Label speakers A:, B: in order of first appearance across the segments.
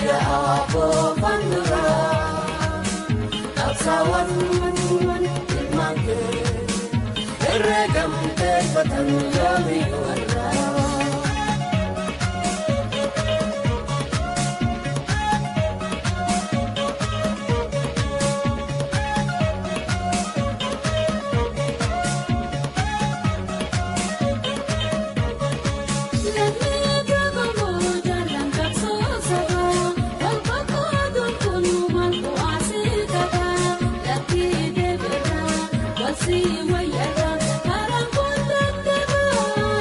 A: Biyya aboo fanduraa qabsaawwan ilmaan kee herreegamtee fatan yoomiyyuu har'aa.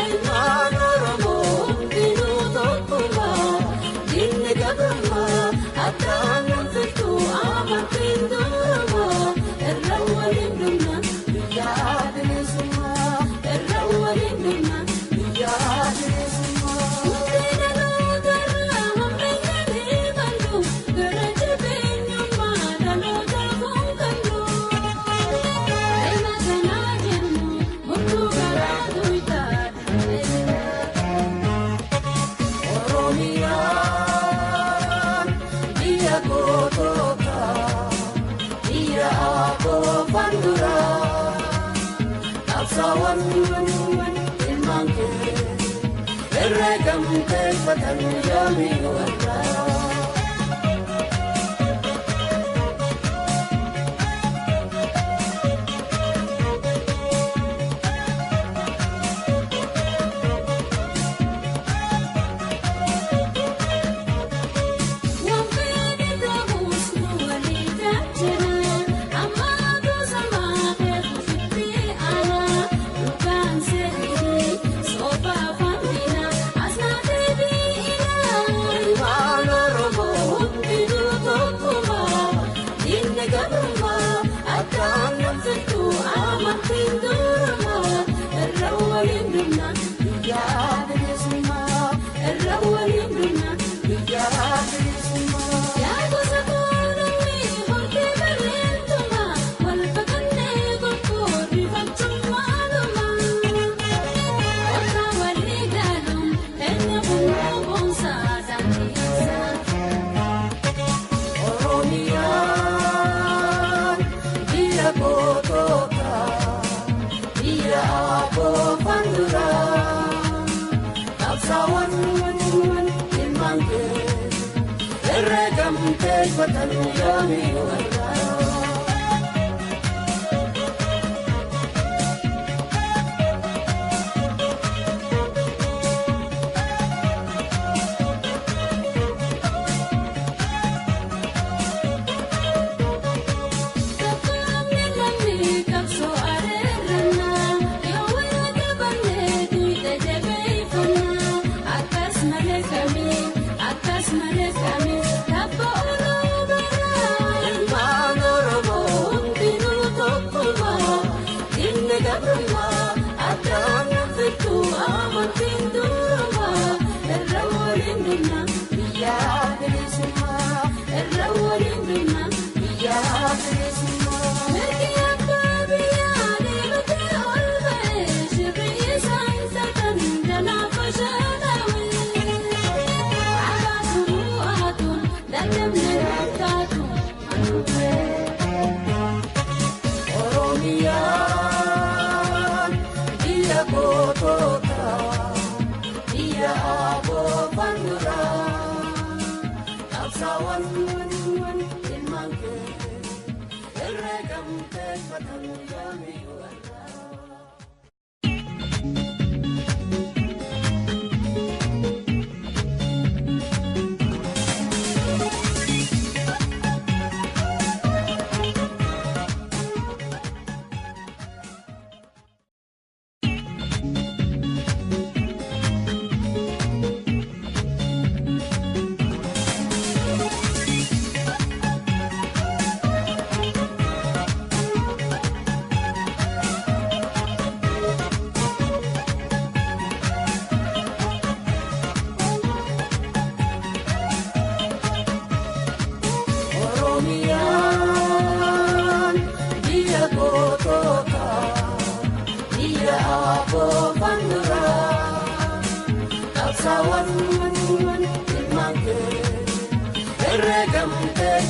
A: Ilmaan Oromoo hundinuu tokkuma diinni gabrummaa addaan nan fixu amantiin duruma irra waliin dhumna biyyaa bilisummaa irra waliin dhumna biyyaa bilisummaa. Hundee dhaloota irraa hammeenya ni ballu gara jabeenyummaa dhaloota kun qabdu. Ilma kanaa jennu murtuu garaa duwitaa. Oromiyaan biyya goototaa biyya aboo fanduraa qabsaawwan ilmaan kee herreegamtee fatan yoomiyyuu har'aa. Ilmaan Oromoo hundinuu tokkuma diinni gabrummaa addaan nan fixu amantiin duruma irra waliin dhumna biyyaa bilisummaa irra waliin dhumna biyyaa bilisummaa. Yaa gosa koolummi hortee bareentuma wal fakkaannee gurgurri faccummaadhuma. Akka walii galuun eenyu kunuun boonsaa daandiisaa. Oromiyaan biyya goototaa biyya aboo fanduraa qabsaawwan ilmaan kee herreegamtee fatan yoomiyyuu har'aa. Kakkaamni lammii qabsoo areerannaa yoo wal qabannee duwidha jabeeffannaa akkas malee kamii akkas malee kamii tabba oloo baraa. Ilmaan Oromoo hundinuu tokkuma diinni gabrummaa addaan nan fixu amantiin duruma irra waliin dhumna biyyaa bilisummaa irra waliin dhumna biyyaa bilisummaa. Mirgi abbaa biyyaa deematee ol ba'ee shirri isaan satan jalaa fashalawe. Abaatu atuun dadhabne taatu maluufee. Oromiyaan biyya goototaa biyya aboo fanduraa qabsaawwan ilmaan kee herreegamtee fatan yoomiyyuu har'aa.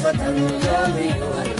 A: Irraanfatamu yoomiyyuu.